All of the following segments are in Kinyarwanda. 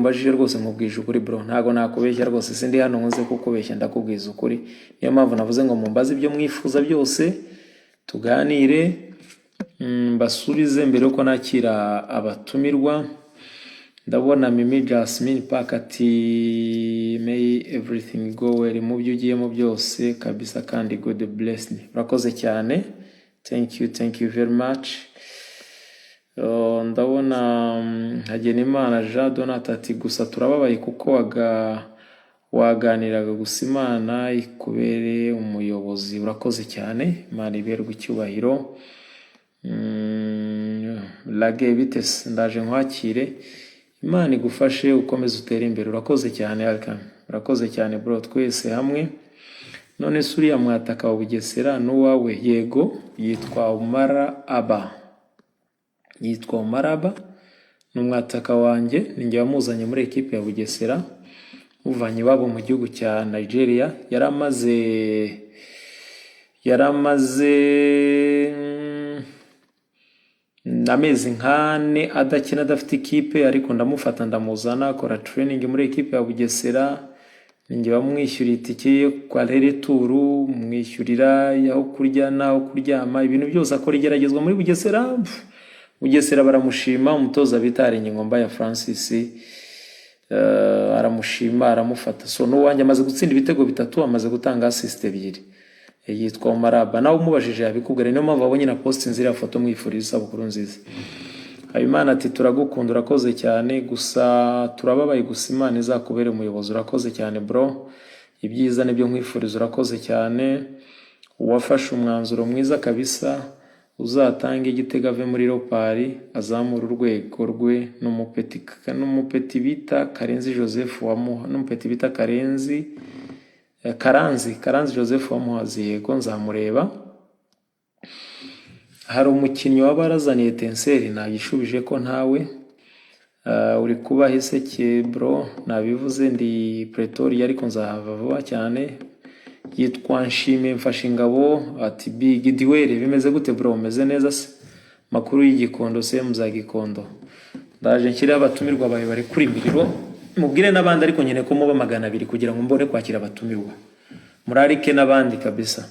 Umbajije rwose, nkubwije ukuri, bro, ntabwo nakubeshya rwose. Sindi hano nkunze kukubeshya, ndakubwiza ukuri. Niyo mpamvu navuze ngo mumbaze ibyo mwifuza byose, tuganire, mbasubize mbere yuko nakira abatumirwa. Ndabona Mimi Jasmine Park ati: "May everything go well mu byo ugiyemo byose kabisa, kandi God bless me." Urakoze cyane, thank you, thank you very much. Ndabona Hagenimana Jean Donat ati: "Gusa turababaye kuko waganiraga, gusa Imana ikubere umuyobozi." Urakoze cyane, Imana iberwe icyubahiro. Lage bitese, ndaje nkwakire. Imana igufashe, ukomeze utere imbere. Urakoze cyane Alkan, urakoze cyane, bro, twese hamwe. None se uriya mwataka wa Bugesera n'uwawe? Yego, yitwa Umara Aba, yitwa Umaraba, ni umwataka wanjye, ni njye wamuzanye muri ekipe ya Bugesera, muvanye iwabo mu gihugu cya Nigeria. Yari amaze amezi nk'ane adakina, adafite ikipe, ariko ndamufata ndamuzana, akora training muri ekipe ya Bugesera. Ni njye wamwishyuriye itike ye kwa retour, mwishyurira aho kurya n'aho kuryama, ibintu byose, akora igeragezwa muri Bugesera. Pf, Bugesera baramushima, umutoza bita Haringingo ya Francis aramushima, aramufata. So n'uwanjye, amaze gutsinda ibitego bitatu, amaze gutanga assist ebyiri. Yitwa Umaraba, nawe umubajije yabikubwira. Niyo mpamvu wabonye na post nzira ya foto mwifuriza isabukuru nziza. Habimana ati: "Turagukunda." Urakoze cyane. Gusa turababaye, gusa Imana izakubere umuyobozi. Urakoze cyane, bro, ibyiza nibyo nkwifuriza. Urakoze cyane, uwafashe umwanzuro mwiza kabisa. Uzatange igitego ave muri Leopard, azamura urwego rwe. N'umupeti bita Karenzi Joseph wamuha, n'umupeti bita Karenzi, Karanzi Joseph wamuhazi. Yego, nzamureba. Hari umukinnyi waba warazaniye Etincelles? Nagishubije ko ntawe. Uri kubaha iseke, bro? Nabivuze, ndi Pretoria ariko nzahava vuba cyane. Yitwa Nshime Mfashingabo ati: "Big Diwere, bimeze gute, bro? Umeze neza se? Makuru y'Igikondo se muza Gikondo?" Ndaje nshyireho abatumirwa bawe bari kuri miriro, mubwire n'abandi, ariko nkeneye ko muba 200 kugira ngo mbone kwakira abatumirwa. Murarike n'abandi kabisa.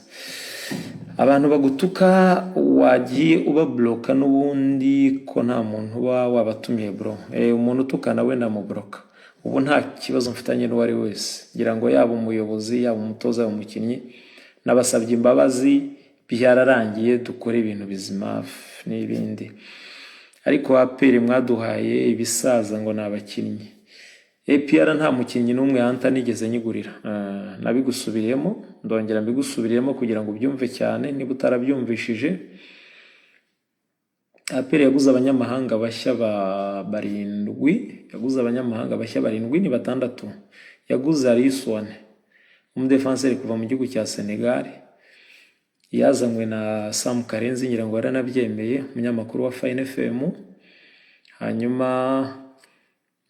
Abantu bagutuka wagiye ubabloka n'ubundi, ko nta muntu uba wabatumiye, bro. Umuntu utukana we ndamubloka. Ubu nta kibazo mfitanye n'uwo ari we wese, ngira ngo yaba umuyobozi, yaba umutoza, yaba umukinnyi, nabasabye imbabazi, byararangiye, dukore ibintu bizima n'ibindi. Ariko APR mwaduhaye ibisaza ngo ni abakinnyi. APR nta mukinnyi n'umwe hanta nigeze nyigurira. Nabigusubiriyemo, ndongera mbigusubiriyemo kugira ngo ubyumve cyane niba utarabyumvishije. APR yaguze abanyamahanga bashya ba barindwi, yaguze abanyamahanga bashya barindwi, ni batandatu. Yaguze Alisson, umudefanseri kuva mu gihugu cya Senegal, yazanywe na Sam Karenzi, ngira ngo yaranabyemeye, umunyamakuru wa Fine FM. Hanyuma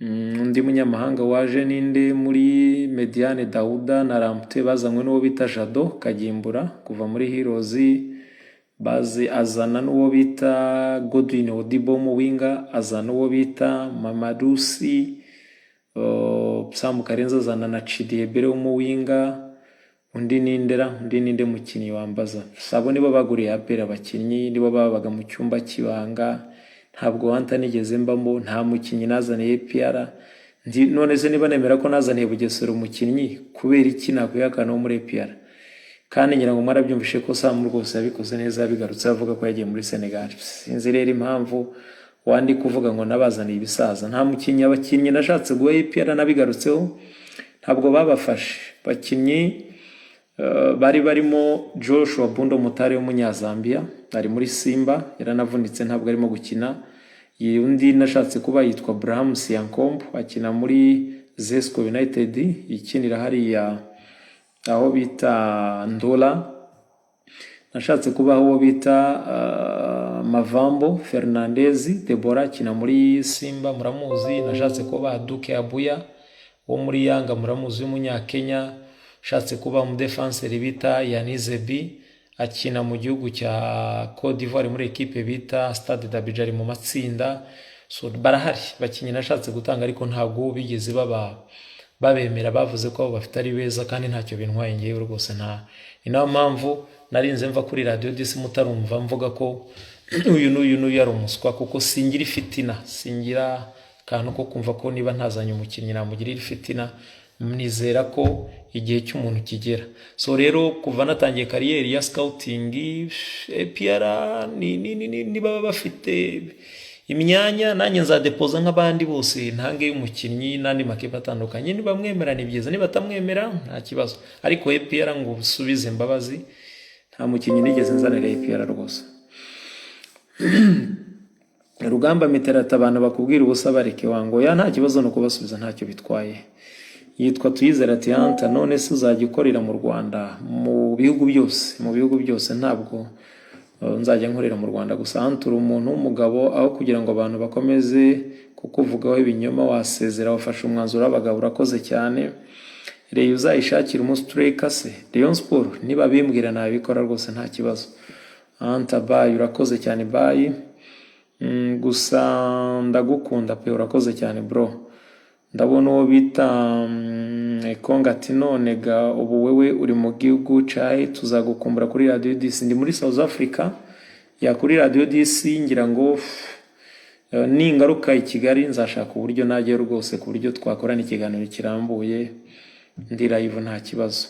undi munyamahanga waje ninde? Muri médiane, Dauda na Lamptey bazanywe n'uwo bita Jado Kagimbura kuva muri Heroes, bazi azana n'uwo bita Godwin Odibo mu winger, azana uwo bita Mamadusi. Sam Karenzi azana na Chidiebere w'umuwinger. Undi nindera, undi ninde mukinnyi wambaza? Sabo nibo baguriye APR abakinnyi, nibo babaga mu cyumba cy'ibanga. Ntabwo wanta nigeze mbamo, nta mukinnyi nazaniye APR. None se niba nemera ko nazaniye Bugesera umukinnyi, kubera iki nakwihakana wo muri APR? Kandi ngira ngo mwarabyumvishe ko Sam rwose yabikoze neza, yabigarutse avuga ko yagiye muri Senegal. Sinzi rero impamvu wandi kuvuga ngo nabazaniye ibisaza. Nta mukinnyi. Abakinnyi nashatse guha APR, nabigarutseho, ntabwo babafashe. Bakinnyi bari barimo Joshua Bundo Mutare w'umunyazambiya, ari muri Simba, yaranavunitse, ntabwo arimo gukina. Undi nashatse kuba yitwa Abraham Siankombo, akina muri Zesco United ikinira hariya aho bita Ndola. Nashatse kubaho uwo bita Mavambo Fernandez Debora, akina muri Simba, muramuzi. Nashatse kuba Duke Abuya wo muri Yanga, muramuzi, w'umunyakenya. Nashatse kuba umudefanseri bita Yanizebi, akina mu gihugu cya Cote d'Ivoire muri ekipe bita Stade d'Abidjan, ari mu matsinda. So barahari bakinnyi nashatse gutanga, ariko ntabwo bigeze baba babemera. Bavuze ko abo bafite ari beza kandi ntacyo bintwaye ngewe rwose. Nta ni nayo mpamvu narinze mva kuri Radiyo Dix mutarumva mvuga ko uyu n'uyu n'uyu ari umuswa, kuko singira ifitina, singira akantu ko kumva ko niba ntazanye umukinnyi namugirira ifitina. Nizera ko igihe cy'umuntu kigera. So rero kuva natangiye career ya scouting, APR ni baba bafite imyanya, nanjye nzadepoza nk'abandi bose, ntange y'umukinnyi n'andi makipe atandukanye. Nibamwemera ni byiza, nibatamwemera nta kibazo. Ariko APR, ngo usubize imbabazi, nta mukinnyi nigeze nzanira APR rwose. Rugamba Miterata, abantu bakubwira ubusa bareke wango ya, nta kibazo no kubasubiza, ntacyo bitwaye. Yitwa Tuyizere ati: "Anta, none se uzajya ukorera mu Rwanda?" Mu bihugu byose, mu bihugu byose, ntabwo nzajya nkorera mu Rwanda gusa. Anta, uri umuntu w'umugabo, aho kugira ngo abantu bakomeze kukuvugaho ibinyoma wasezera, wafashe umwanzuro w'abagabo, urakoze cyane. Rayon uzayishakira umustriker se? Rayon Sport niba bimbwira nabikora rwose, nta kibazo. Anta, bye, urakoze cyane, bye. Gusa ndagukunda pe, urakoze cyane bro. Ndabona uwo bita Konga ati: "None ga ubu wewe uri mu gihugu cahe? Tuzagukumbura kuri Radio Dix." Ndi muri South Africa. Ya, kuri Radio Dix ngira ngo ningaruka i Kigali nzashaka uburyo najyayo rwose, ku buryo twakorana ikiganiro kirambuye ndi live, nta kibazo.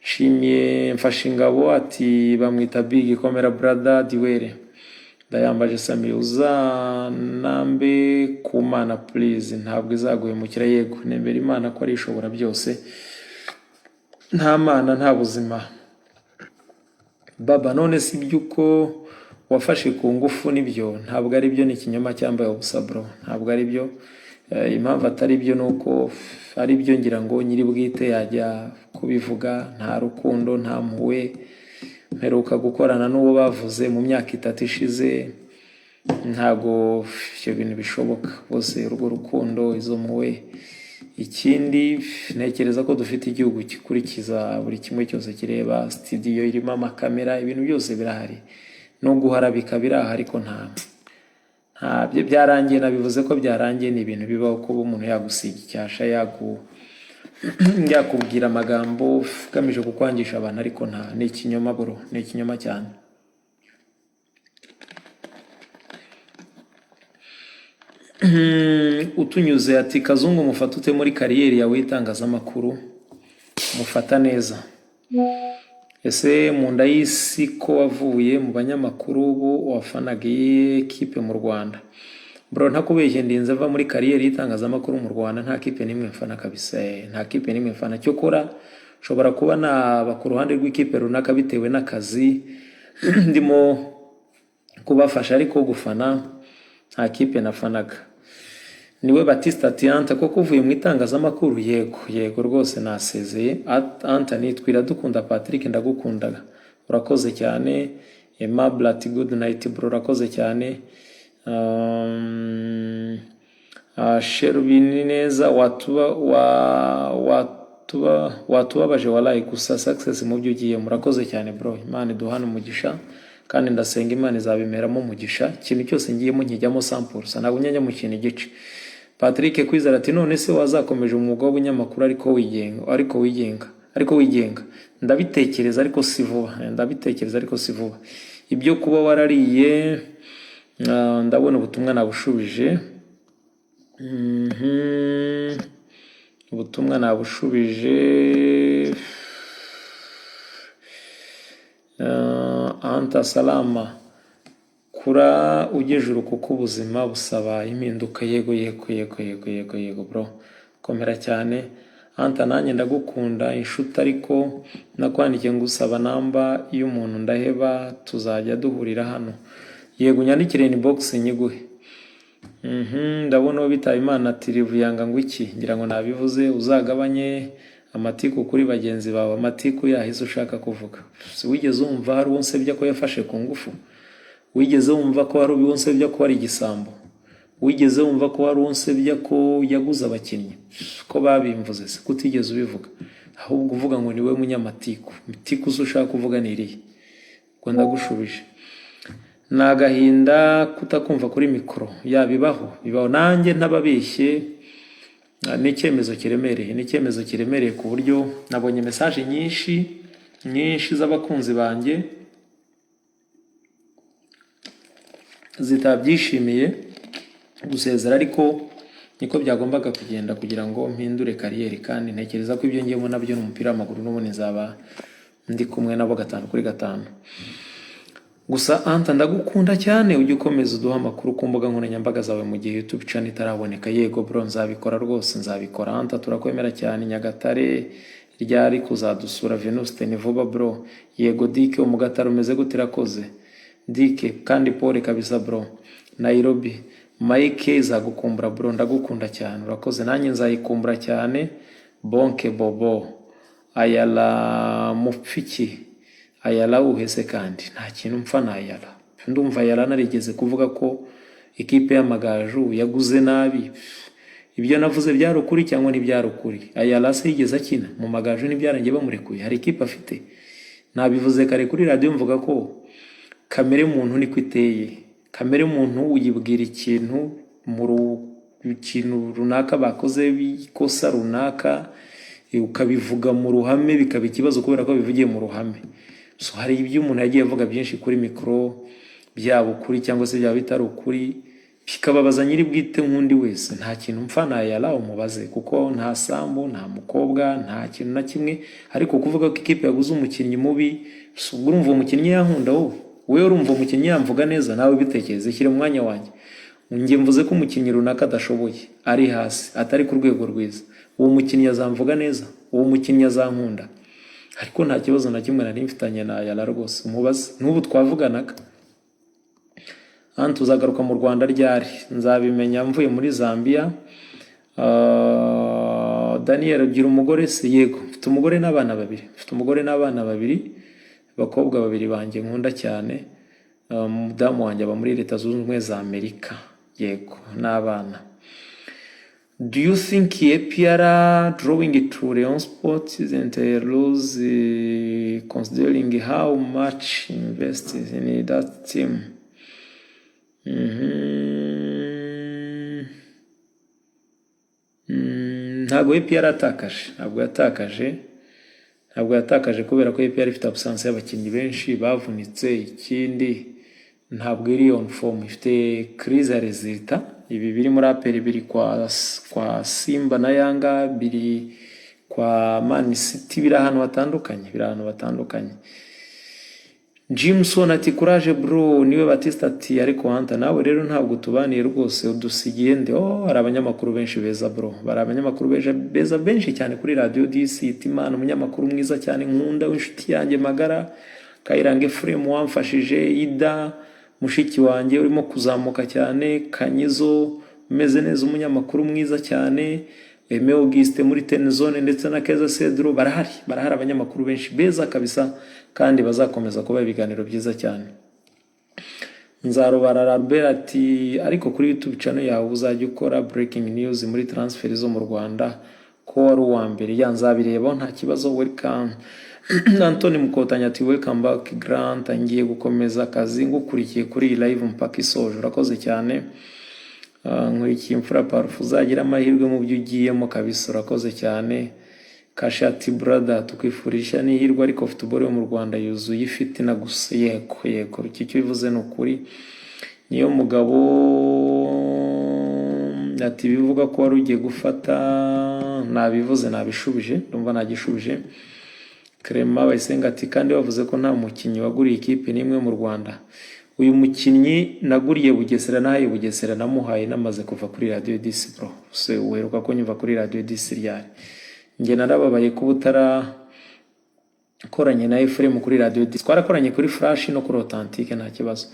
Nshimiye mfashe ingabo ati: "Bamwita Big Komera brother Diwere." Ndayambaje Sami, uzanambe ku Mana please, ntabwo izaguhemukira. Yego, nemera Imana ko ari ishobora byose, nta Mana nta buzima. Baba, none si iby'uko wafashe ku ngufu nibyo? Ntabwo ari byo, ni ikinyoma cyambaye ubusa bro, ntabwo ari byo. Impamvu atari byo ni uko ari byo ngira ngo nyiri bwite yajya kubivuga. Nta rukundo, nta mpuhwe. Mperuka gukorana n'uwo bavuze mu myaka 3 ishize. Ntabwo ibyo bintu bishoboka bose, urwo rukundo, izo mpuhwe. Ikindi, ntekereza ko dufite igihugu gikurikiza buri kimwe cyose kireba studio irimo amakamera, ibintu byose birahari, no guharabika biraha, ariko nta byo byarangiye. Nabivuze ko byarangiye. Ni ibintu bibaho kuba umuntu yagusiga icyasha, yakubwira amagambo agamije kukwangisha abantu, ariko nta, ni ikinyoma bro, ni ikinyoma cyane. Utunyuze ati: "Kazungu mufata ute muri career yawe y'itangazamakuru?" Mufata neza. Ese mu nda y'isi ko wavuye mu banyamakuru, ubu wafanaga iyihe kipe mu Rwanda? Bro, ntakubeshye, ndinze mva muri career y'itangazamakuru, mu Rwanda nta kipe n'imwe mfana kabisa, nta kipe n'imwe mfana. Cyokora nshobora kuba naba ku ruhande rw'ikipe runaka bitewe n'akazi ndimo kubafasha, ariko gufana nta kipe nafanaga. Niwe Batista ati: "Anta, koko uvuye mu itangazamakuru?" Yego, yego rwose, nasezeye. Anta nitwa Iradukunda Patrick, ndagukunda, urakoze cyane. Aimable ati: "Good night bro," urakoze cyane. Sherubini neza, watuba wa watuba watubabaje walayi, gusa success mu byo ugiye. Murakoze cyane bro, Imana iduhane umugisha, kandi ndasenga Imana izabimeramo umugisha. Ikintu cyose ngiyemo nkijyamo 100%, ntabwo njya mu kintu igice. Patrick Kwizera ati: "None se wazakomeje umwuga w'ubunyamakuru ariko wigenga, ariko wigenga, ariko wigenga?" Ndabitekereza ariko si vuba, ndabitekereza ariko si vuba. Ibyo kuba warariye, ndabona ubutumwa nabushubije. Ubutumwa nabushubije. Anta salama, kura ujye ejuru kuko ubuzima busaba impinduka. Yego, yego, yego, yego, yego, yego bro, komera cyane. Anta, nanjye ndagukunda inshuti, ariko nakwandikiye ngusaba namba y'umuntu ndaheba, tuzajya duhurira hano. Yego, unyandikire inbox nyiguhe. Ndabona uwo bitaba Imana ati: "Rivuyanga ngo iki?" Ngira ngo nabivuze. Uzagabanye amatiku kuri bagenzi bawe. Amatiku yahise ushaka kuvuga? Si wigeze wumva hari uwo nsebya ko yafashe ku ngufu? Wigeze wumva ko hari uwo nsebya ko ari igisambo? Wigeze wumva ko hari uwo nsebya ko yaguze abakinnyi? Ko babimvuze se kutigeze ubivuga, ahubwo uvuga ngo niwe munyamatiku? Matiku se ushaka kuvuga ni irihe? Ubwo ndagushubije. Ni agahinda kutakumva kuri mikoro. Ya, bibaho, bibaho, nanjye ntababeshye. Ni icyemezo kiremereye, ni icyemezo kiremereye ku buryo nabonye message nyinshi nyinshi z'abakunzi banjye zitabyishimiye gusezera, ariko niko byagombaga kugenda kugira ngo mpindure career. Kandi ntekereza ko ibyo ngiyemo nabyo ni umupira w'amaguru, n'ubundi nzaba ndi kumwe nabo gatanu kuri gatanu. Gusa Anta, ndagukunda cyane, ujye ukomeza uduha amakuru ku mbuga nkoranyambaga zawe mu gihe YouTube channel itaraboneka. Yego bro, nzabikora rwose, nzabikora. Anta, turakwemera cyane. Nyagatare ryari kuzadusura? Venuste, ni vuba bro. Yego Dike, umugataro umeze gute? Irakoze Dike, kandi pole kabisa bro. Nairobi Mike izagukumbura bro, ndagukunda cyane. Urakoze, nanjye nzayikumbura cyane. Bonke bobo Ayala mupfiki? Ayala uhese? Kandi nta kintu mpfa na Ayala. Ndumva Ayala narigeze kuvuga ko ikipe y'Amagaju yaguze nabi. Ibyo navuze byari ukuri cyangwa ntibyari ukuri? Ayala se yigeze akina mu Magaju? Ntibyarangiye bamurekuye? Hari ikipe afite? Nabivuze kare kuri radiyo, mvuga ko kamere muntu niko iteye. Kamere muntu uyibwira ikintu mu kintu runaka bakoze, ikosa runaka, ukabivuga mu ruhame bikaba ikibazo kubera ko bivugiye mu ruhame. So hari ibyo umuntu yagiye avuga byinshi kuri mikoro, byaba ukuri cyangwa se byaba bitari ukuri, bikababaza nyiri bwite nk'undi wese. Nta kintu mpfa nayara, umubaze, kuko nta sambu, nta mukobwa, nta kintu na kimwe. Ariko kuvuga ko ikipe yaguze umukinnyi mubi, si ubwo urumva umukinnyi yankunda? Wowe, wowe urumva umukinnyi yamvuga neza? Nawe bitekereze, shyira mu mwanya wanjye. Njye mvuze ko umukinnyi runaka adashoboye, ari hasi, atari ku rwego rwiza. Uwo mukinnyi azamvuga neza? Uwo mukinnyi azankunda? Ariko nta kibazo na kimwe nari mfitanye na Yara rwose, umubaze, n'ubu twavuganaga. Hano tuzagaruka mu Rwanda ryari? Nzabimenya mvuye muri Zambia. Daniel, ugira umugore se? Yego, mfite umugore n'abana babiri. Mfite umugore n'abana babiri, abakobwa babiri banjye nkunda cyane. Umudamu wanjye aba muri Leta Zunze Ubumwe za Amerika. Yego, n'abana. Do you think APR drawing to Rayon Sports isn't a lose, considering how much invested in that team? Ntabwo APR yatakaje, ntabwo yatakaje, ntabwo yatakaje, kubera ko APR ifite absence y'abakinnyi benshi bavunitse. Ikindi, ntabwo iri on form, ifite crise ya résultat. Ibi biri muri APR biri kwa Simba na Yanga, biri kwa Man City, biri ahantu hatandukanye, biri ahantu hatandukanye. Jimson ati: "Courage bro." Niwe Batista ati: "Ariko Hunter, nawe rero ntabwo tubaniye rwose, udusigiye nde?" Oh, hari abanyamakuru benshi beza bro, bari abanyamakuru beza, beza benshi cyane kuri Radio DC. Itimana, umunyamakuru mwiza cyane nkunda w'inshuti yanjye magara, Kayiranga Ephraim wamfashije, Ida mushiki wanjye urimo kuzamuka cyane, Kanyizo umeze neza, umunyamakuru mwiza cyane, Aime Auguste muri Tenzone, ndetse na Keza Cedro. Barahari, barahari, abanyamakuru benshi beza kabisa, kandi bazakomeza kuba ibiganiro byiza cyane. Nzarubara Albert ati: "Ariko kuri YouTube channel yawe uzajya ukora breaking news muri transfer zo mu Rwanda, ko wari uwa mbere." Ya, nzabirebaho, nta kibazo. Welcome. Anthony Mukotanyi ati: "Welcome back Grant, ngiye gukomeza akazi ngukurikiye kuri iyi live mpaka isoje." Urakoze cyane. Nkurikiye imfura Parufe, uzagira amahirwe mu byo ugiyemo kabisa. Urakoze cyane. Kashati brother, tukwifurije n'ihirwe, ariko football yo mu Rwanda yuzuye ifitina gusa. Yego, yego, iki cyo bivuze ni ukuri. Niyo mugabo ati: "Bivuga ko wari ugiye gufata." Nabivuze, nabishubije, ndumva nagishubije. Clement Bayisenga ati: "Kandi bavuze ko nta mukinnyi waguriye ikipe n'imwe mu Rwanda." Uyu mukinnyi naguriye Bugesera, nahaye Bugesera, namuhaye namaze kuva kuri Radio 10 bro. Se uheruka ko nyumva kuri Radio 10 ryari? Njye narababaye kuba utarakoranye na Ephraim kuri Radio 10. Twarakoranye kuri Flash no kuri Authentique, nta kibazo.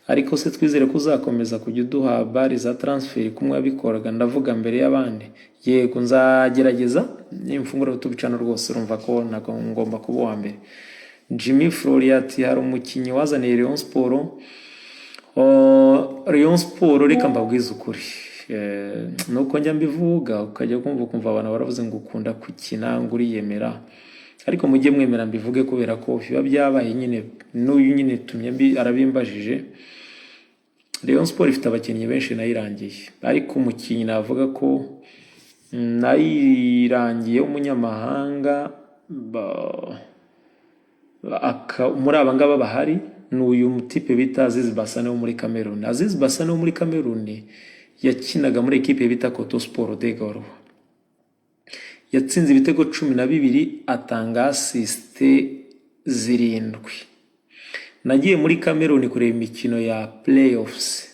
Ariko se twizere ko uzakomeza kujya uduha bari za transfer kumwe wabikoraga, ndavuga mbere y'abandi? Yego, nzagerageza. Nimfungura YouTube channel rwose, urumva ko ntabwo ngomba kuba uwa mbere. Jimmy Floria ati: "Hari umukinnyi wazaniye Rayon Sport?" Oh, Rayon Sport, reka mbabwize ukuri. Nuko njya mbivuga, ukajya kumva ukumva abantu baravuze ngo ukunda gukina, ngo uriyemera. Ariko mujye mwemera mbivuge, kubera ko biba byabaye nyine. N'uyu nyine tumye mbi arabimbajije. Rayon Sport ifite abakinnyi benshi nayirangiye, ariko umukinnyi navuga ko nayirangiye w'umunyamahanga muri aba ngaba bahari ni uyu mutipe bita Aziz Bassane wo muri Cameroon. Aziz Bassane wo muri Cameroon yakinaga muri ekipe bita Coton Sport de Garoua. Yatsinze ibitego 12, atanga assist 7. Nagiye muri Cameroon kureba imikino ya playoffs,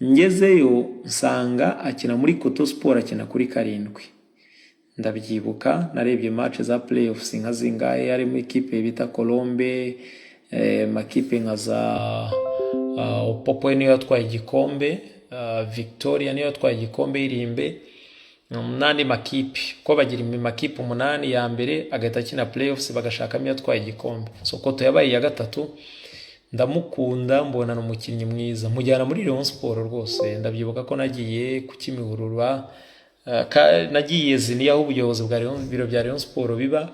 ngezeyo nsanga akina muri Coton Sport, akina kuri 7. Ndabyibuka, narebye match za playoffs nka zingahe, harimo ikipe bita Colombe, makipe nka za Opopo niyo yatwaye igikombe, Victoria niyo yatwaye igikombe y'irimbe, n'andi makipe, ko bagira makipe 8 ya mbere agahita akina playoffs, bagashakamo iyatwaye igikombe. So Coton yabaye iya gatatu. Ndamukunda, mbona ni umukinnyi mwiza, mujyana muri Rayon Sport rwose. Ndabyibuka ko nagiye ku Kimihurura, nagiye Ziniya aho ubuyobozi bwa Rayon, biro bya Rayon Sport biba.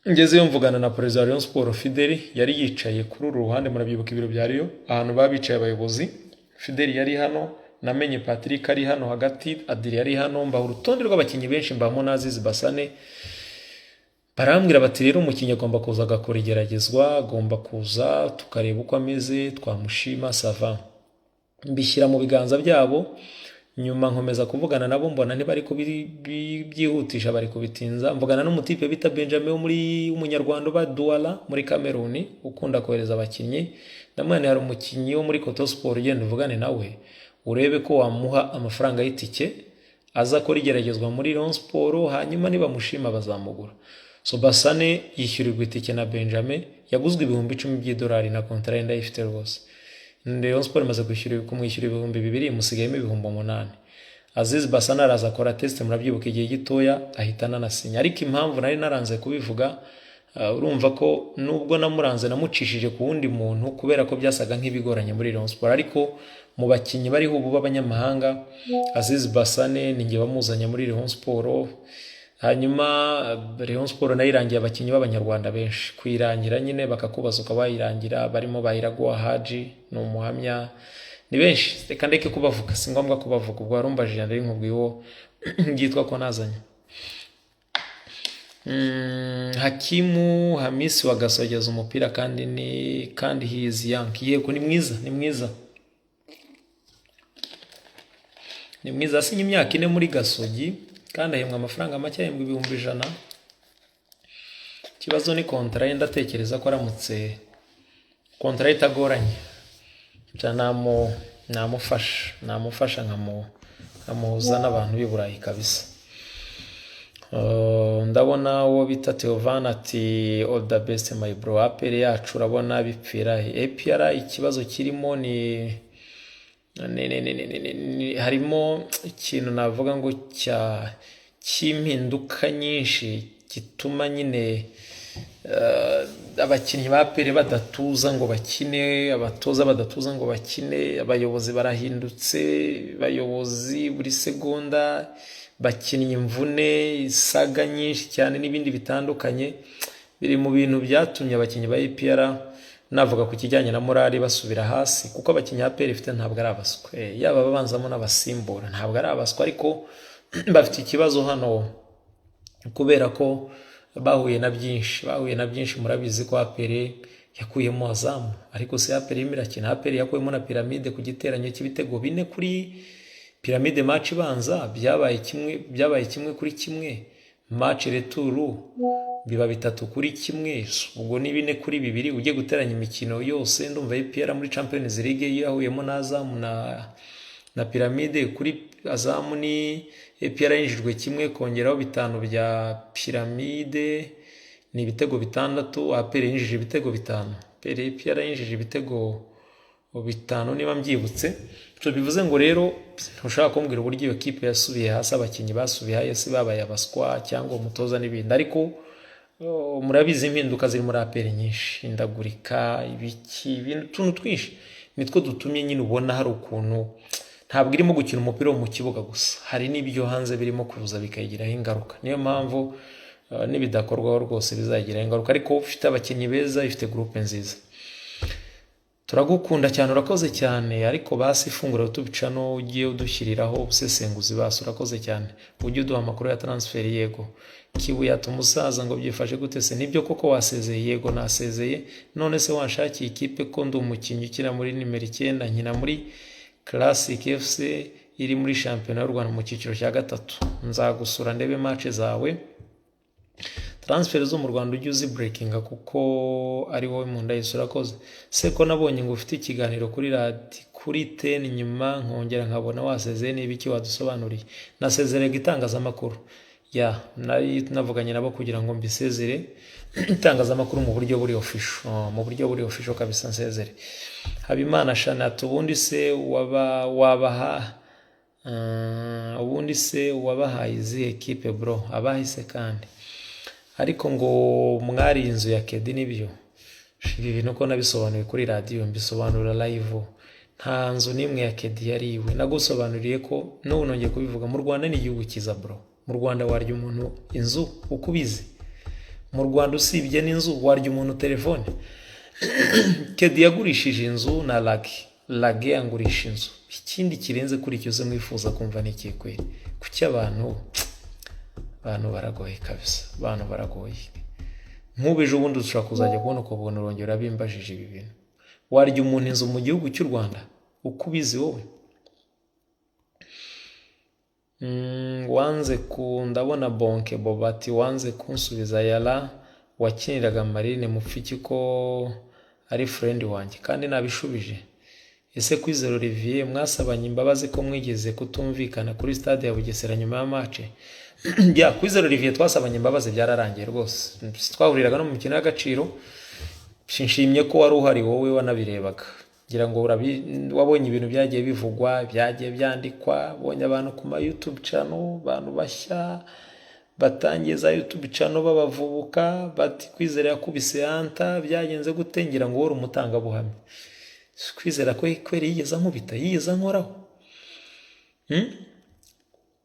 Ngezeyo mvugana na perezida wa Rayon Sport Fideli, yari yicaye kuri uru ruhande. Murabyibuka ibiro bya Rayon ahantu baba bicaye abayobozi. Fideli yari hano, namenye Patrick ari hano hagati, Adrien yari hano. Mbaha urutonde rw'abakinnyi benshi, mbamo na Aziz Bassane. Barambwira bati: "Rero umukinnyi agomba kuza agakora igeragezwa, agomba kuza tukareba uko ameze, twamushima, ça va." Mbishyira mu biganza byabo. Nyuma nkomeza kuvugana nabo, mbona ntibari kubyihutisha, bari kubitinza. Mvugana n'umutipe bita Benjamin wo muri w'umunyarwanda uba Douala muri Cameroon, ukunda kohereza abakinnyi. Ndamubwira: "Hari umukinnyi wo muri Coton Sport, ugenda uvugane nawe urebe ko wamuha amafaranga y'itike, aza akora igeragezwa muri Rayon Sport, hanyuma nibamushima bazamugura." So Bassane yishyurirwa itike na Benjamin, yaguzwe 10,000 by'idolari, na kontara ye ndayifite rwose. Rayon Sport imaze kumwishyura 2000, imusigayemo 8000. Aziz Bassane araza akora test, murabyibuka, igihe gitoya ahita ananasinya. Ariko impamvu nari naranze kubivuga, urumva ko nubwo namuranze namucishije ku wundi muntu, kubera ko byasaga nk'ibigoranye muri Rayon Sport. Ariko mu bakinnyi bariho ubu b'abanyamahanga, Aziz Bassane ni njye wamuzanye muri Rayon Sport. Hanyuma Rayon Sport nayo irangiye abakinnyi b'abanyarwanda benshi. Kuyirangira nyine bakakubaza ukabayirangira, barimo Bayiraguha Haji ni umuhamya, ni benshi, reka ndeke kubavuga, si ngombwa kubavuga. Ubwo warumbajije, nari nkubwiye uwo byitwa ko nazanye. Hakimu Hamisi wa Gasogeza umupira kandi ni kandi he is young. Yego, ni mwiza, ni mwiza, ni mwiza. Asinye imyaka 4 muri Gasogi kandi ahembwa amafaranga make, ahembwa 100,000. Ikibazo ni kontara ye. Ndatekereza ko aramutse kontara ye itagoranye, namufasha nkamuhuza n'abantu b'i Burayi kabisa. Ndabona uwo bita Theovan ati: "All the best, my bro. APR yacu urabona bipfira he?" APR ikibazo kirimo ni harimo ikintu navuga ngo cya cy'impinduka nyinshi gituma nyine abakinnyi ba APR badatuza ngo bakine, abatoza badatuza ngo bakine, abayobozi barahindutse, abayobozi buri segonda, bakinnyi imvune, isaga nyinshi cyane n'ibindi bitandukanye, biri mu bintu byatumye abakinnyi ba APR, navuga ku kijyanye na morale, basubira hasi, kuko abakinnyi APR ifite ntabwo ari abaswa, yaba ababanzamo n'abasimbura ntabwo ari abaswa, ariko bafite ikibazo hano kubera ko bahuye na byinshi, bahuye na byinshi. Murabizi ko APR yakuyemo Azam, ariko se APR irimo irakina? APR yakuyemo na Pyramide ku giteranyo cy'ibitego 4 kuri Pyramide. Match ibanza byabaye kimwe, byabaye 1-1, match retour biba 3-1, ubwo ni 4-2. Ugiye guteranya imikino yose, ndumva APR muri Champions League yahuyemo na Azam na Pyramide. Kuri Azam ni APR yinjijwe kimwe, kongeraho 5 bya Pyramide, ni ibitego 6. APR yinjije ibitego 5, APR yinjije ibitego 5 niba mbyibutse. So bivuze ngo rero ntushobora kumbwira uburyo iyo kipe yasubiye hasi, abakinnyi basubiye hasi babaye abaswa cyangwa umutoza n'ibindi. Ariko murabizi impinduka ziri muri APR nyinshi, indagurika, ibiki, utuntu twinshi nitwo dutumye nyine ubona hari ukuntu ntabwo irimo gukina umupira wo mu kibuga gusa, hari n'ibyo hanze birimo kuza bikayigiraho ingaruka. Niyo mpamvu nibidakorwaho rwose bizagiraho ingaruka, ariko ufite abakinnyi beza, ifite groupe nziza. Turagukunda cyane, urakoze cyane. Ariko basi ifunguro YouTube channel, ugiye udushyiriraho ubusesenguzi basi. Urakoze cyane, ujye uduha amakuru ya transfer. Yego. Kibuye ati: "Umusaza ngo byifashe gute se? Nibyo koko wasezeye?" Yego, nasezeye. None se wanshakiye ikipe ko ndi umukinnyi ukina muri nimero 9, nkina muri Classic FC iri muri shampiyona y'u Rwanda mu cyiciro cya gatatu. Nzagusura ndebe match zawe. Transfer zo mu Rwanda ujye uzi breakinga kuko ari wowe mu nda y'isi. Urakoze. Se ko nabonye ngo ufite ikiganiro kuri radi kuri ten, nyuma nkongera nkabona wasezeye, niba iki wadusobanuriye? Nasezerega itangazamakuru ya nari navuganye nabo kugira ngo mbisezere itangazamakuru mu buryo buri official, mu buryo buri official kabisa nsezere. Habimana Shanat, ubundi se waba wabaha ubundi se wabahaye izihe kipe bro? Abahise kandi ariko ngo mwari inzu ya Kedi, nibyo? Ibi bintu ko nabisobanuye kuri radiyo, mbisobanura live, nta nzu n'imwe ya Kedi yari iwe. Nagusobanuriye ko n'ubu nongeye kubivuga, mu Rwanda ni igihugu cyiza bro. Mu Rwanda warya umuntu inzu uko ubizi? Mu Rwanda usibye n'inzu warya umuntu telefone. Kedi yagurishije inzu na Lage, Lage yangurisha inzu. Ikindi kirenze kuri icyo se mwifuza kumva ni ikihe kweri? Kuki abantu baragoye kabisa, abantu baragoye. Nk'ubu ejo bundi dushobora kuzajya kubona ukabona urongera urabimbajije ibi bintu. Warya umuntu inzu mu gihugu cy'u Rwanda uko ubizi wowe? Wanze ku ndabona bonke boba ati: "Wanze kunsubiza yara wakiniraga Marine mupfiki ko ari friend wanjye kandi nabishubije." Ese Kwizera Olivier mwasabanye imbabazi ko mwigeze kutumvikana kuri stade ya Bugesera nyuma ya match? Ya, Kwizera Olivier twasabanye imbabazi, byararangiye rwose. Twahuriraga no mu mikino y'Agaciro. Nshimye ko wari uhari wowe wanabirebaga. Ngira ngo wabonye ibintu byagiye bivugwa, byagiye byandikwa, wabonye abantu ku ma YouTube channel, abantu bashya batangiye za YouTube channel babavubuka bati: "Kwizera yakubise Anta, byagenze gute?" Ngira ngo wowe uri umutangabuhamya. Kwizera ko kweri yigeze ankubita, yigeze ankoraho?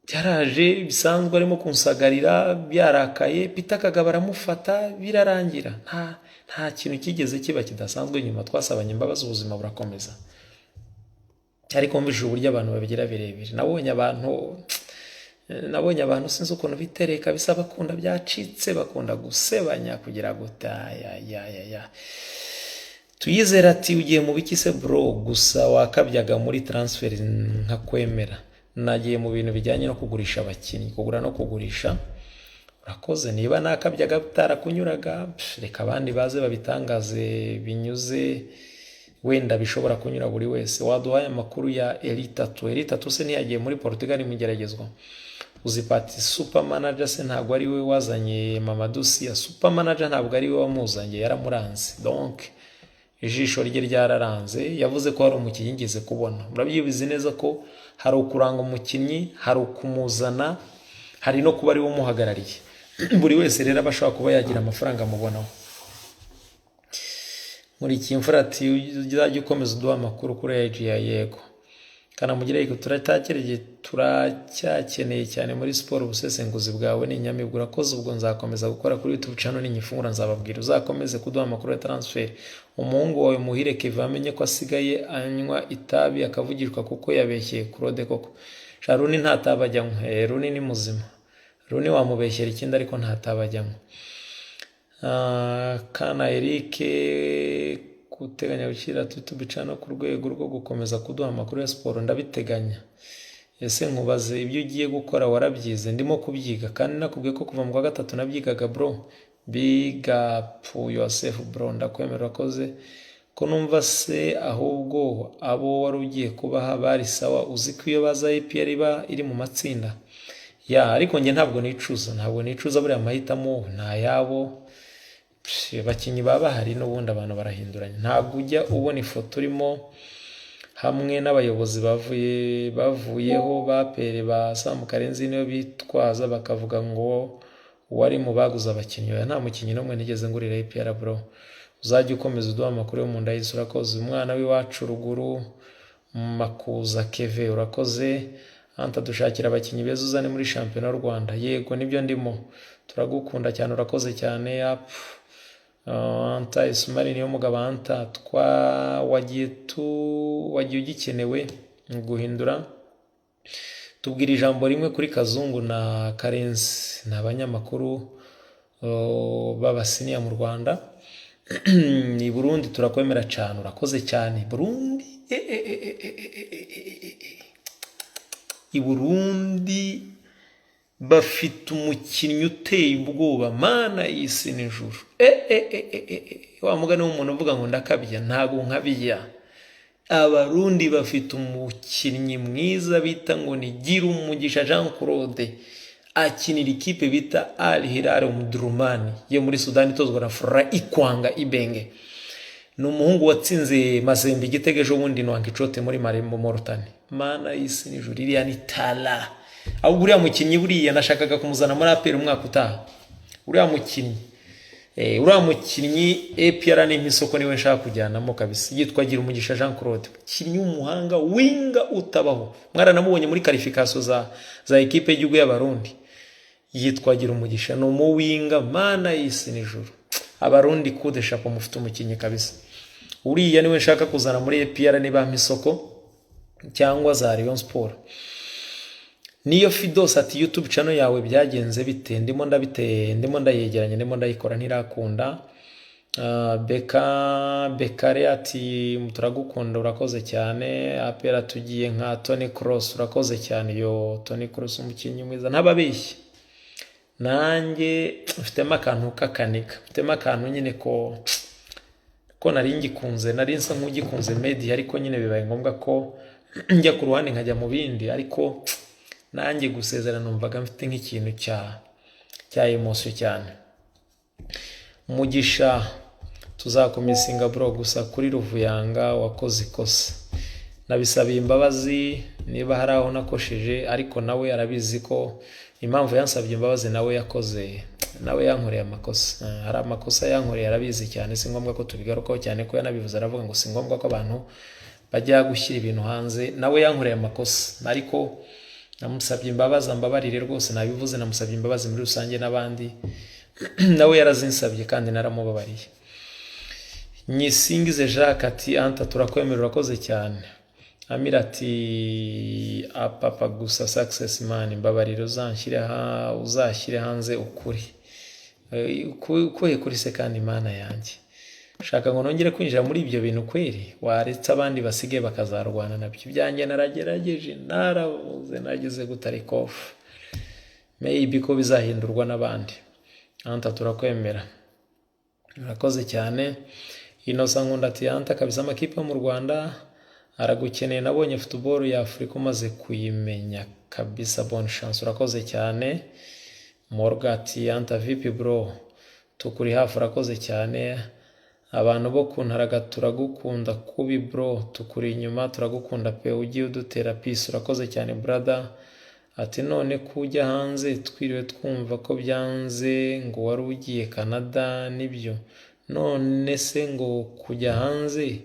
Byaraje bisanzwe, arimo kunsagarira byarakaye, Peter Kagabo aramufata, birarangira. Nta kintu kigeze kiba kidasanzwe. Nyuma twasabanye imbabazi, ubuzima burakomeza. Ariko mbishije uburyo abantu babigira birebire. Nabonye abantu sinzi ukuntu bitereka bisa, bakunda byacitse, bakunda gusebanya kugira guta ya ya ya ya. Tuyizera ati: "Ugiye mu biki se bro? Gusa wakabyaga muri transfer nkakwemera." Nagiye mu bintu bijyanye no kugurisha abakinnyi, kugura no kugurisha. Urakoze. Niba nakabyaga bitarakunyuraga, reka abandi baze babitangaze binyuze wenda bishobora kunyura buri wese. Waduhaye amakuru ya Elitatu? Elitatu se ntiyagiye muri Portugal mu igeragezwa? Uzi pati super manager se ntabwo ari we wazanye Mamadou Sy? Super manager ntabwo ari we wamuzanye, yaramuranze. Donc ijisho rye ryararanze, yavuze ko hari umukinnyi yigeze kubona. Murabyibuzi neza ko hari ukuranga umukinnyi, hari ukumuzana, hari no kuba ari we umuhagarariye. Buri wese rero aba ashobora kuba yagira amafaranga amubonaho. Nkurikiyimfura ati: "Uzajya ukomeza uduha amakuru kuri IG ya." Yego. Kanamugire ariko turacyakeneye cyane muri siporo, ubusesenguzi bwawe ni inyamibwa. Urakoze. Ubwo nzakomeza gukora kuri YouTube channel, ninyifungura nzababwira. Uzakomeze kuduha amakuru ya transfer. Umuhungu wawe Muhire Kevin amenye ko asigaye anywa itabi akavugishwa kuko yabeshyeye Claude koko. Sha, Runi nta tabi ajyanywa. Runi ni muzima. Runi wamubeshyera ikindi ariko nta tabi ajyanywa. Kana Eric, guteganya gushyira YouTube channel ku rwego rwo gukomeza kuduha amakuru ya siporo? Ndabiteganya. Ese nkubaze, ibyo ugiye gukora warabyize? Ndimo kubyiga kandi nakubwiye ko kuva mu kwa gatatu nabyigaga bro. Big up yourself bro, ndakwemera. Urakoze. Ko numva se ahubwo abo wari ugiye kubaha bari sawa? Uzi ko iyo baza APR iba iri mu matsinda ya? Ariko njye ntabwo nicuza, ntabwo nicuza. Buriya amahitamo ni ayabo. Abakinnyi baba bahari n'ubundi abantu barahinduranya. Ntabwo ujya ubona ifoto urimo hamwe n'abayobozi bavuye bavuyeho ba pere ba Sam Karenzi, niyo bitwaza bakavuga ngo wari mu baguze abakinnyi? Oya, nta mukinnyi n'umwe nigeze ngurira APR bro. Uzajya ukomeza uduha amakuru yo mu nda y'isi. Urakoze. Umwana w'iwacu ruguru Makuza Keve, urakoze. Anta, dushakira abakinnyi beza uzane muri shampiyona y'u Rwanda. Yego, nibyo ndimo. Turagukunda cyane, urakoze cyane. Apu. Anta Ismail niyo mugabo. Anta twa wagiye tu wagiye ugikenewe mu guhindura. Tubwira ijambo rimwe kuri Kazungu na Karenzi, ni abanyamakuru b'abasiniya mu Rwanda. Ni Burundi, turakwemera cyane. Urakoze cyane, Burundi. I Burundi bafite umukinnyi uteye ubwoba, Mana y'isi n'ijuru. Wa mugani w'umuntu uvuga ngo ndakabya, ntabwo nkabya. Abarundi bafite umukinnyi mwiza bita ngo ni Girumugisha Jean Claude, akinira ikipe bita Al Hilal Omdurman yo muri Sudani, itozwa na Florent Ikwanga Ibenge. Ni umuhungu watsinze Mazembe igitego ejo bundi Nouakchott muri Marembo Mauritania. Mana y'isi n'ijuru, iriya ni tala. Ahubwo uriya mukinnyi buriya nashakaga kumuzana muri APR umwaka utaha. Uriya mukinnyi APR ni nk'isoko, niwe nshaka kujyanamo kabisa. Yitwa Girumugisha Jean Claude, umukinnyi w'umuhanga, winger utabaho. Mwaranamubonye muri qualification za ekipe y'igihugu y'Abarundi. Yitwa Girumugisha, ni umuwinger. Mana y'isi n'ijuru, Abarundi, kude chapeau, mufite umukinnyi kabisa. Uriya niwe nshaka kuzana muri APR niba isoko cyangwa za Rayon Sport. Niyo Fidos ati: "YouTube channel yawe byagenze bite?" Ndimo ndabite, ndimo ndayegeranya, ndimo ndayikora, ntirakunda. Beka Bekare ati: "Turagukunda." Urakoze cyane. APR tugiye nka Toni Kroos. Urakoze cyane. Yo, Toni Kroos, umukinnyi mwiza, ntababeshye. Nanjye mfitemo akantu k'akaniga, mfitemo akantu nyine ko nari ngikunze, nari nsa nk'ugikunze media, ariko nyine bibaye ngombwa ko njya ku ruhande nkajya mu bindi. Ariko nanjye gusezera numvaga mfite nk'ikintu cya émotion cyane. Mugisha, tuzakumissinga bro. Gusa kuri Ruvuyanga wakoze ikosa, nabisabiye imbabazi niba hari aho nakosheje, ariko nawe arabizi ko impamvu yansabye imbabazi, nawe yakoze, nawe yankoreye amakosa. Hari amakosa yankoreye, arabizi cyane, si ngombwa ko tubigarukaho cyane ko yanabivuze, aravuga ngo si ngombwa ko abantu bajya gushyira ibintu hanze. Nawe yankoreye amakosa, ariko namusabye imbabazi, ambabarire rwose. Nabivuze, namusabye imbabazi muri rusange n'abandi, nawe yarazinsabye kandi naramubabariye. Nyisingize Jacques ati: "Anta, turakwemera." Urakoze cyane. Amira ati: "Apapa gusa success man, mbabarira uzashyire hanze ukuri." Ukuhe kuri se kandi, Mana yanjye? Shaka ngo nongere kwinjira muri ibyo bintu kweri? Waretse abandi basigaye bakazarwana nabyo. Ibyanjye naragerageje, naravuze, nagize gute, ariko maybe ko bizahindurwa n'abandi. Anta, turakwemera. Urakoze cyane. Inosa Nkunda ati: "Anta kabisa, amakipe yo mu Rwanda aragukeneye. Nabonye football ya Afurika umaze kuyimenya kabisa. Bonne chance." Urakoze cyane. Morga ati: "Anta, vipi bro? Tukuri hafi." Urakoze cyane. Abantu bo kuntaraga, turagukunda kubi bro, tukuri inyuma, turagukunda pe, ugiye udutera peace. Urakoze cyane brother. Ati: "None ko ujya hanze, twiriwe twumva ko byanze ngo wari ugiye Canada, nibyo? None se ngo kujya hanze,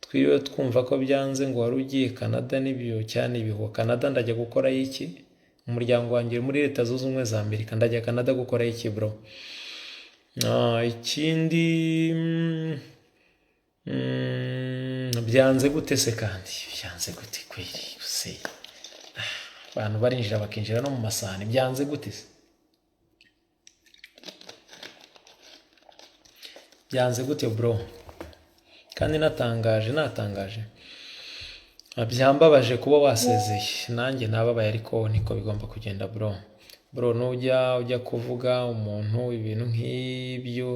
twiriwe twumva ko byanze ngo wari ugiye Canada, nibyo cyane ibihuha?" Canada ndajya gukora iki? Umuryango wanjye uri muri Leta Zunze Ubumwe za Amerika, ndajya Canada gukora iki bro? Ikindi, byanze gute se kandi? Byanze gute kweri se? Abantu barinjira, bakinjira no mu masahani. Byanze gute se? Byanze gute bro? Kandi natangaje. Byambabaje kuba wasezeye, nanjye nababaye, ariko niko bigomba kugenda bro. Bro, nujya ujya kuvuga umuntu ibintu nk'ibyo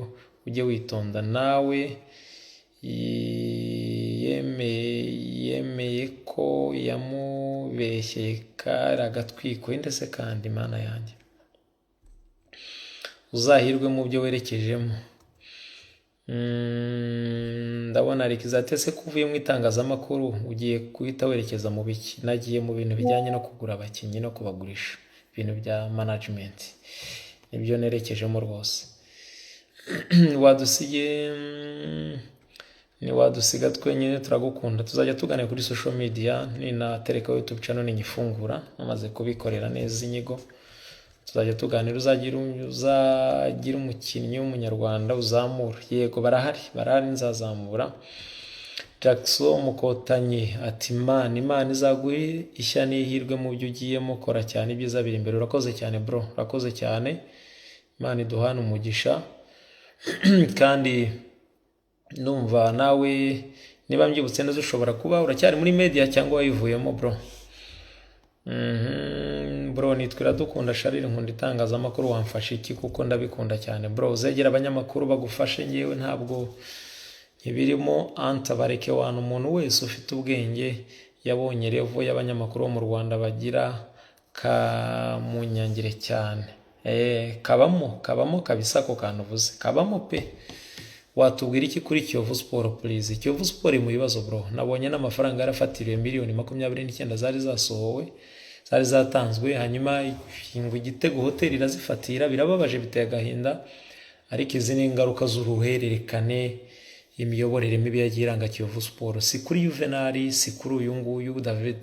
ujye witonda. Nawe yemeye ko yamubeshyeye, kari agatwiko. Inde se kandi, Mana yanjye? Uzahirwe mu byo werekejemo. Ndabona Alexander se ko uvuye mu itangazamakuru, ugiye guhita werekeza mu biki? Nagiye mu bintu bijyanye no kugura abakinnyi no kubagurisha, ibintu bya management nibyo nerekejemo rwose. Wadusigiye, ntiwadusiga twenyine, turagukunda. Tuzajya tuganira kuri social media, ninatereka YouTube channel, ninyifungura namaze kubikorera neza inyigo. Tuzajya tuganira. Uzagira umukinnyi w'umunyarwanda uzamura? Yego, barahari, barahari, nzazamura. Jackson Mukotanyi ati: "Imana, Imana izaguhe ishya n'ihirwe mu byo ugiyemo, kora cyane, ibyiza biri imbere." Urakoze cyane bro, urakoze cyane. Imana iduhane umugisha. Kandi numva nawe, niba mbyibutse neza, ushobora kuba uracyari muri media cyangwa wayivuyemo, bro. Bro, nitwa Iradukunda Sharire, nkunda itangazamakuru, wamfasha iki kuko ndabikunda cyane? Bro, uzegera abanyamakuru bagufashe, ngewe ntabwo ntibirimo. Anta bareke wana, umuntu wese ufite ubwenge yabonye level y'abanyamakuru bo mu Rwanda bagira kamunyangire cyane. Kabamo, kabamo kabisa, ako kantu uvuze kabamo pe. Watubwira iki kuri Kiyovu Sport, please? Kiyovu Sport iri mu bibazo, bro. Nabonye n'amafaranga yarafatiriwe, miliyoni 29 zari zasohowe, zari zatanzwe, hanyuma ngo Igitego Hoteli irazifatira. Birababaje, biteye agahinda, ariko izi ni ingaruka z'uruhererekane, imiyoborere mibi yagiye iranga Kiyovu Sport. Si kuri Juvenal, si kuri uyu nguyu David,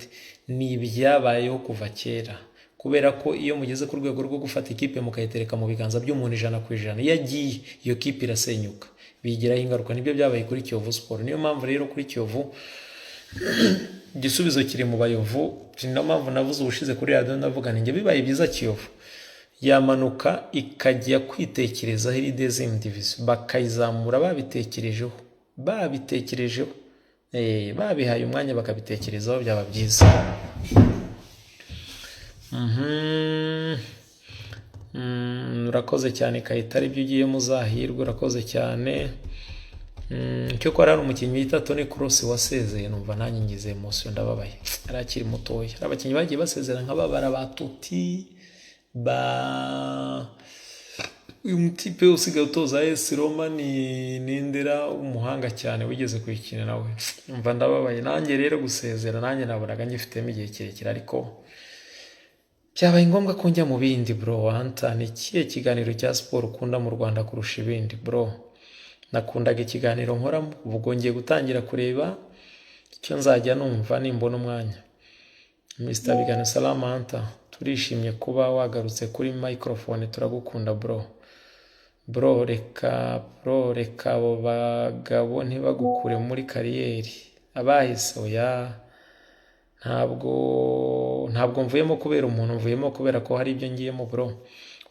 ni ibyabayeho kuva kera, kubera ko iyo mugeze ku rwego rwo gufata ikipe mukayitereka mu biganza by'umuntu 100%, iyo agiye iyo kipe irasenyuka, bigiraho ingaruka. Nibyo byabaye kuri Kiyovu Sport. Niyo mpamvu rero kuri Kiyovu igisubizo kiri mu Bayovu. Ni niyo mpamvu navuze ubushize kuri radiyo, ndavuga nti njye bibaye byiza Kiyovu yamanuka ikajya kwitekerezaho iri deuxième division, bakayizamura babitekerejeho, babitekerejeho, babihaye umwanya bakabitekerezaho, byaba byiza. Urakoze cyane Kayitare, ibyo ugiyemo uzahirwe, urakoze cyane. Cyokora hari umukinnyi wita Toni Kroos wasezeye, numva nanjye ngize émotion, ndababaye, yari akiri mutoya. Hari abakinnyi bagiye basezera nk'ababara ba Totti, ba uyu mutipe usigaye utoza AS Roma ni Nindera, w'umuhanga cyane wigeze kuyikina nawe, numva ndababaye nanjye. Rero gusezera nanjye nabonaga ngifitemo igihe kirekire, ariko byabaye ngombwa ko njya mu bindi, bro. Anta, ni ikihe kiganiro cya siporo ukunda mu Rwanda kurusha ibindi? Bro, nakundaga ikiganiro nkoramo, ubwo ngiye gutangira kureba icyo nzajya numva nimbona umwanya. Mr Bigano Salama Anta, turishimye kuba wagarutse kuri microphone, turagukunda bro. Bro reka, bro reka, abo bagabo ntibagukure muri carrière abahise. Oya, ntabwo mvuyemo kubera umuntu, mvuyemo kubera ko hari ibyo ngiyemo, bro.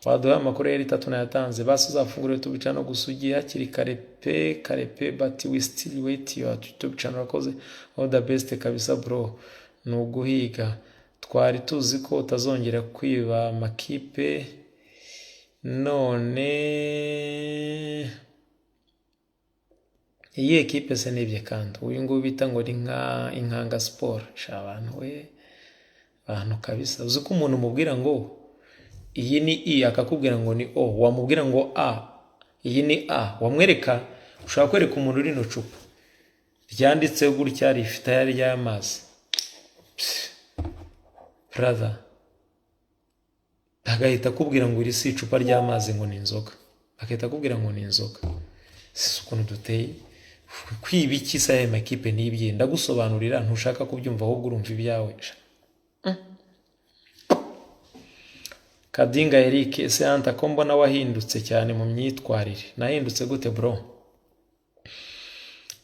Waduha amakuru yari itatu nayatanze? Basi uzafungure YouTube channel gusa, ugiye hakiri kare pe, kare pe, but we still wait your YouTube channel. Urakoze, all the best kabisa bro, ni uguhiga. Twari tuzi ko utazongera kwiba amakipe, none iyi ekipe se nibye? Kandi uyu nguyu bita ngo ni nka Inkanga Sport. Sha abantu we, abantu kabisa, uzi ko umuntu umubwira ngo iyi ni i, akakubwira ngo ni o, wamubwira ngo a, iyi ni a, wamwereka, ushobora kwereka umuntu rino cupa ryanditseho gutya, rifite aya ry'amazi, brother, agahita akubwira ngo iri si icupa ry'amazi, ngo ni inzoga, agahita akubwira ngo ni inzoga. Si ukuntu duteye? Kwiba iki se? Aya makipe nibye, ndagusobanurira ntushaka kubyumva, ahubwo urumva ibyawe. Kadinga Eric: "Ese Anta, ko mbona wahindutse cyane mu myitwarire?" Nahindutse gute, bro?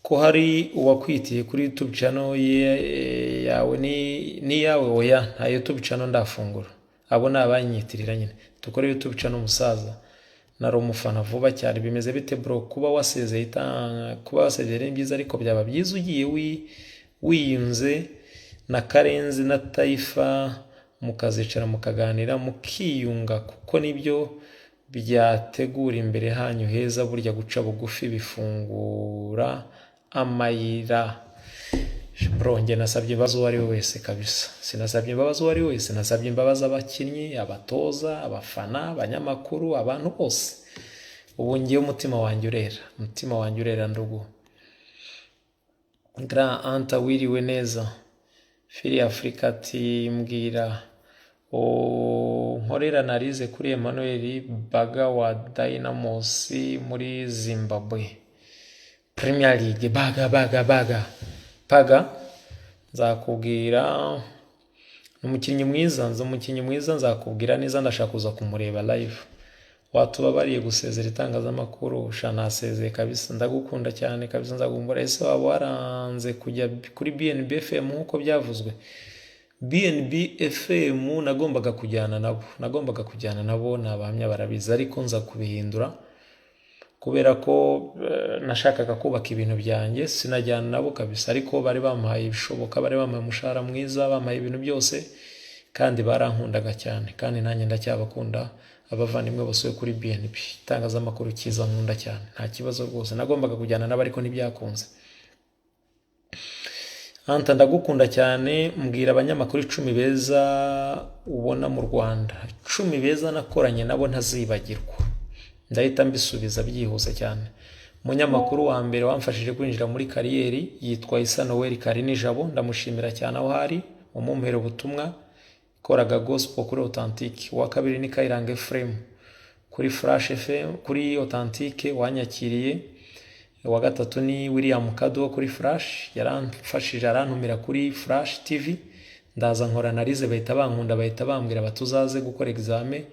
Ko hari uwakwitiye kuri YouTube channel yawe, ni n'iyawe? Oya, nta YouTube channel ndafungura, abo ni abanyitirira nyine. Dukore YouTube channel, umusaza. Nari umufana vuba cyane. Bimeze bite bro? Kuba wasezeye ni byiza, ariko byaba byiza ugiye wiyunze na Karenzi na Taifa, mukazicara mukaganira, mukiyunga, kuko nibyo byategura imbere hanyu heza. Burya guca bugufi bifungura amayira. Bro, njye nasabye imbabazi uwo ari we wese kabisa. Sinasabye imbabazi uwo ari we wese, nasabye imbabazi abakinnyi, abatoza, abafana, abanyamakuru, abantu bose. Ubu ngewe umutima wanjye urera, umutima wanjye urera, ndugu. Grand Anta, wiriwe neza. Fili Africa ati: "Mbwira nkorera narize kuri Emmanuel Baga wa Dynamos muri Zimbabwe Premier League." Baga, Baga, Baga, Baga, nzakubwira. Ni umukinnyi mwiza, nzi umukinnyi mwiza, nzakubwira neza, ndashaka kuza kumureba live. Watubabariye gusezera itangazamakuru? Sha, nasezeye kabisa, ndagukunda cyane kabisa, nzagumbura. Ese waba waranze kujya kuri BNB FM nk'uko byavuzwe? BNB FM nagombaga kujyana nabo, nagombaga kujyana nabo, ni abahamya barabizi, ariko nza kubihindura kubera ko nashakaga kubaka ibintu byanjye, sinajyana nabo kabisa. Ariko bari bampaye ibishoboka, bari bampaye umushahara mwiza, bampaye ibintu byose, kandi barankundaga cyane, kandi nanjye ndacyabakunda, abavandimwe bose kuri BNB, itangazamakuru cyiza nkunda cyane. Nta kibazo rwose, nagombaga kujyana nabo ariko ntibyakunze. Anta, ndagukunda cyane, mbwira abanyamakuru 10 beza ubona mu Rwanda, 10 beza nakoranye nabo ntazibagirwa. Ndahita mbisubiza byihuse cyane. Umunyamakuru wa mbere wamfashije kwinjira muri career yitwa Isa Noel Karinijabo, ndamushimira cyane aho hari, umumpera ubutumwa, ikoraga gospel kuri Authentique. Uwa kabiri ni Kayiranga Ephraim kuri Flash FM, kuri Authentique, wanyakiriye. Uwa gatatu ni William Kado kuri Flash, yaramfashije arantumira kuri Flash TV, ndaza nkora analyse, bahita bankunda, bahita bambwira bati uzaze gukora examen,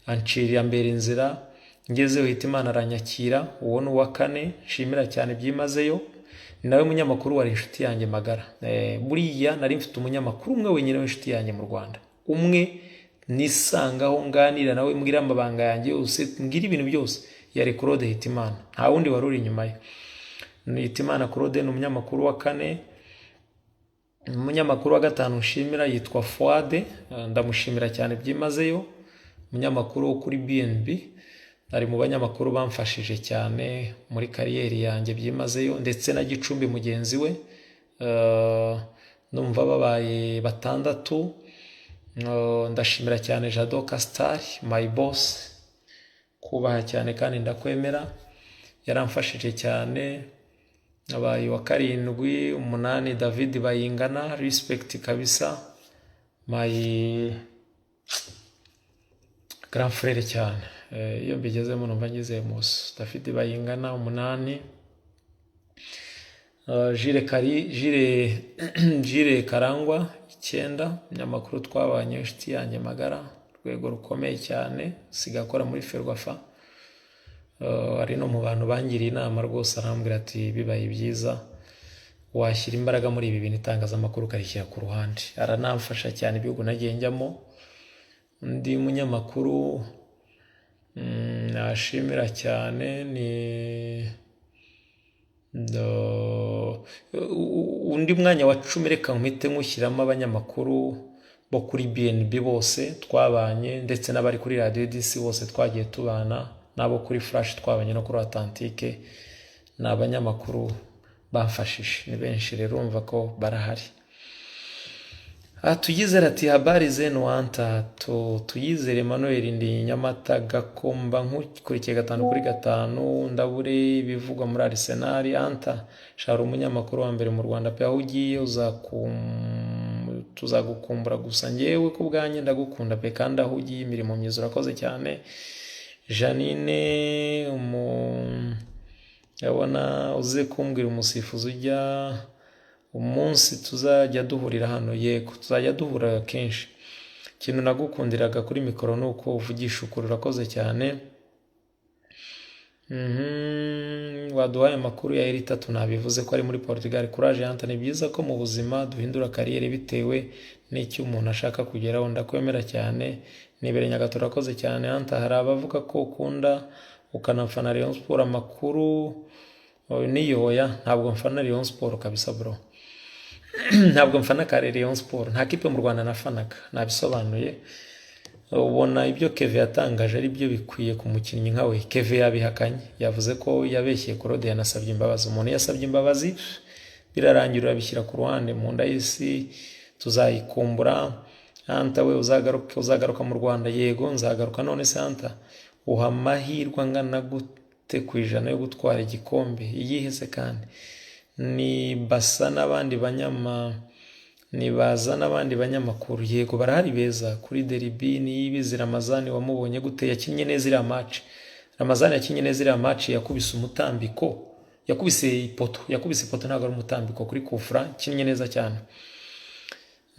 ancirira mbere inzira, ngezeho Hitimana aranyakira. Uwo ni uwa kane nshimira cyane byimazeyo, ni nawe munyamakuru wari inshuti yanjye magara. Buriya nari mfite umunyamakuru umwe wenyine w'inshuti yanjye mu Rwanda, umwe nisangaho, nganira nawe, mbwira amabanga yanjye yose, mbwira ibintu byose, yari Claude Hitimana, nta wundi wari uri inyuma ye. Hitimana Claude ni umunyamakuru wa kane. Umunyamakuru wa gatanu nshimira yitwa Fuade, ndamushimira cyane byimazeyo, umunyamakuru wo kuri BNB, ari mu banyamakuru bamfashije cyane muri career yanjye byimazeyo, ndetse na Gicumbi mugenzi we. Numva babaye batandatu. Ndashimira cyane Jado Castar, my boss, kubaha cyane kandi ndakwemera, yaramfashije cyane. Abaye wa karindwi. Umunani, David Bayingana, respect kabisa, my grand frère cyane. Iyo mbigezemo numva ngeze musi. David Bayingana umunani. Jire Kari Jire Karangwa icyenda, umunyamakuru twabanye, inshuti yanjye magara, urwego rukomeye cyane, siga akora muri Ferwafa. Ari no mu bantu bangiriye inama rwose, arambwira ati bibaye byiza washyira imbaraga muri ibi bintu, itangazamakuru ukarishyira ku ruhande. Aranamfasha cyane ibihugu nagiye njyamo. Undi munyamakuru nashimira cyane ni undi mwanya wa 10, reka mpite nywushyiramo abanyamakuru bo kuri BNB bose twabanye, ndetse n'abari kuri Radiyo Dix bose twagiye tubana, n'abo kuri Flash twabanye no kuri Authentique, ni abanyamakuru bamfashije, ni benshi rero, urumva ko barahari. Tuyizere ati habari zenu Anta. Tuyizere Emmanuel, ndi Nyamata Gakomba, nkukurikiye gatanu kuri gatanu, ndabure ibivugwa muri Arsenal. Anta shara, umunyamakuru wa mbere mu Rwanda pe, aho ugiye tuzagukumbura, gusa njyewe ku bwanjye ndagukunda pe, kandi aho ugiye imirimo myiza, urakoze cyane. Janine umu ndabona uze kumbwira umusifuzi ujya umunsi tuzajya duhurira hano. Yego, tuzajya duhura kenshi. Ikintu nagukundiraga kuri mikoro ni uko uvugisha ukuri, urakoze cyane. Waduhaye amakuru ya eri tatu? Nabivuze ko ari muri Portugal. Courage Anta, ni byiza ko mu buzima duhindura career bitewe n'icyo umuntu ashaka kugeraho, ndakwemera cyane, nibere Nyagatare, urakoze cyane. Anta, hari abavuga ko ukunda ukanafana Rayon Sport, amakuru niyo? Oya, ntabwo mfana Rayon Sport kabisa bro, ntabwo mfana kare Rayon Sport, nta kipe mu Rwanda nafanaga, nabisobanuye. Ubona ibyo Keve yatangaje ari byo bikwiye ku mukinnyi nkawe? Keve yabihakanye, yavuze ko yabeshye Claude, yanasabye imbabazi. Umuntu iyo asabye imbabazi birarangira, urabishyira ku ruhande. Mu nda y'isi tuzayikumbura. Anta we, uzagaruka, uzagaruka mu Rwanda? Yego, nzagaruka. None se Anta, uha amahirwe angana gute ku ijana yo gutwara igikombe? Iyihe se kandi? Ni basa n'abandi banyama, nibaza n'abandi banyamakuru. Yego, barahari beza. Kuri derby, Niyibizi Ramazani wamubonye gute? Yakinnye neza iriya match, Ramazani yakinnye neza iriya match, yakubise umutambiko, yakubise ipoto, yakubise ipoto, ntabwo ari umutambiko, kuri kufra, yakinnye neza cyane.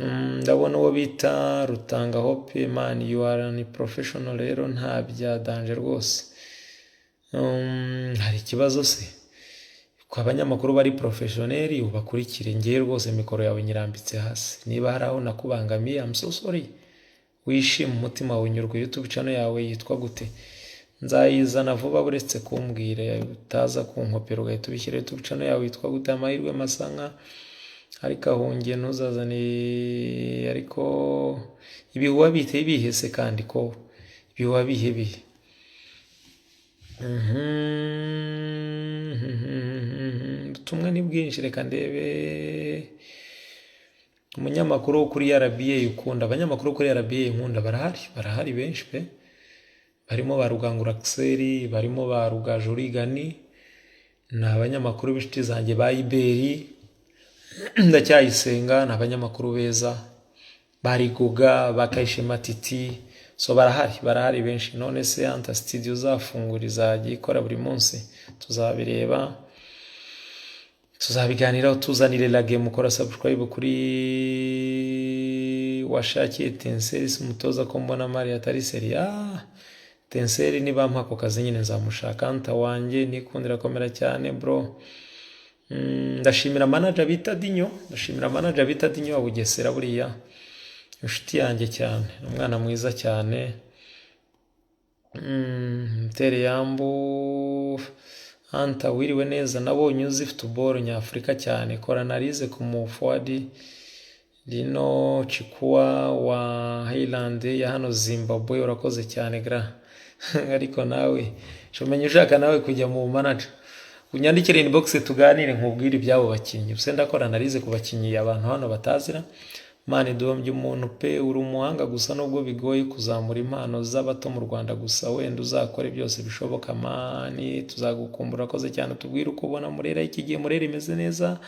Ndabona uwo bita Rutanga Hope. Man, you are an professional rero, nta bya danger rwose. Hari ikibazo se ku abanyamakuru bari professionnel? Ubakurikire. Ngewe rwose mikoro yawe nyirambitse hasi. Niba hari aho nakubangamiye, I'm so sorry. Wishime, umutima wawe unyurwe. YouTube channel yawe yitwa gute? Nzayizana vuba, buretse kumbwira utaza kunkopera ugahita ubishyira. YouTube channel yawe yitwa gute? Amahirwe masa nka ariko ahungiye ntuzazane. Ariko ibihuha bite bihese kandi ko ibihuha bihe bihe? Ubutumwa ni bwinshi, reka ndebe. Umunyamakuru wo kuri RBA ukunda? Abanyamakuru kuri RBA nkunda barahari, barahari benshi pe. Barimo ba Rugangura Axel, barimo ba Rugaju Rigani, ni abanyamakuru b'inshuti zanjye, ba Iberi Ndacyayisenga, ni abanyamakuru beza, ba Rigoga, ba Kayishema Titi. So barahari, barahari benshi. None se Anta, studio uzafungura izajya ikora buri munsi? Tuzabireba, tuzabiganiraho. Tuzanire lage, mukora subscribe kuri washakiye Tenseri si umutoza ko mbona Mari atari seri. Ah, Tenseri niba ako kazi nyine nzamushaka. Anta wanjye nikundira, komera cyane bro. Ndashimira manager bita Dinyo, ndashimira manager bita Dinyo wa Bugesera. Buriya inshuti yanjye cyane, ni umwana mwiza cyane. Tere yambu Anta, wiriwe neza? Nabonye uzi football nyafurika cyane, kora analyse ku mu forward Rino Chikuwa wa Highland ya hano Zimbabwe. Urakoze cyane gra. Ariko nawe shumenya ushaka nawe kujya mu manager, unyandikire inbox tuganire, nkubwire iby'abo bakinnyi. Ubuse ndakora analyse ku bakinnyi abantu hano batazira? Mani duhombye umuntu pe. Uri umuhanga gusa nubwo bigoye kuzamura impano z'abato mu Rwanda, gusa wenda uzakore byose bishoboka man, tuzagukumbura. Urakoze cyane. Tubwire uko ubona Murera iki gihe. Murera imeze neza.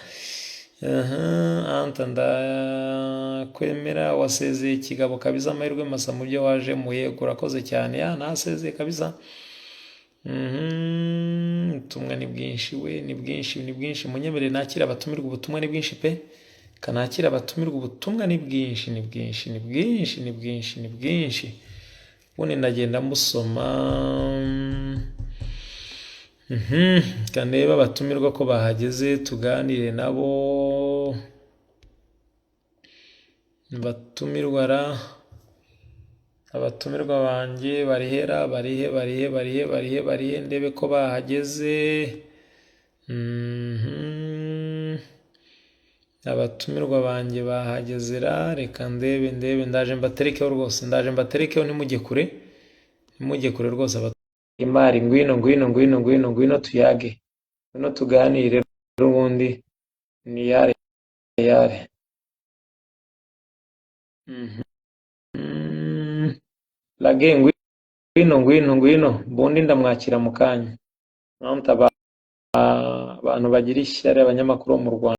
Anta, ndakwemera. Wasezeye ikigabo kabisa, amahirwe masa mu byo waje mu. Yego, urakoze cyane. Ya, nasezeye kabisa. Ubutumwa ni bwinshi we, ni bwinshi, ni bwinshi. Munyemerere nakira abatumirwa, ubutumwa ni bwinshi pe. Kanakira abatumirwa, ubutumwa ni bwinshi, ni bwinshi, ni bwinshi, ni bwinshi, ni bwinshi. Ubundi ndagenda musoma. Kandebe abatumirwa ko bahageze, tuganire nabo. Abatumirwa ra, abatumirwa banjye barihera? Barihe, barihe, barihe, barihe, barihe? Ndebe ko bahageze. Abatumirwa banjye bahageze ra? Reka ndebe, ndebe. Ndaje mbaterekeho rwose, ndaje mbaterekeho, ntimujye kure, ntimujye kure rwose. Imari, ngwino, ngwino, ngwino, ngwino, ngwino tuyage, ngwino tuganire. N'ubundi ni yare yare. Lage, ngwino, ngwino, ngwino. Bundi ndamwakira mu kanya. Abantu bagira ishyari abanyamakuru bo mu Rwanda.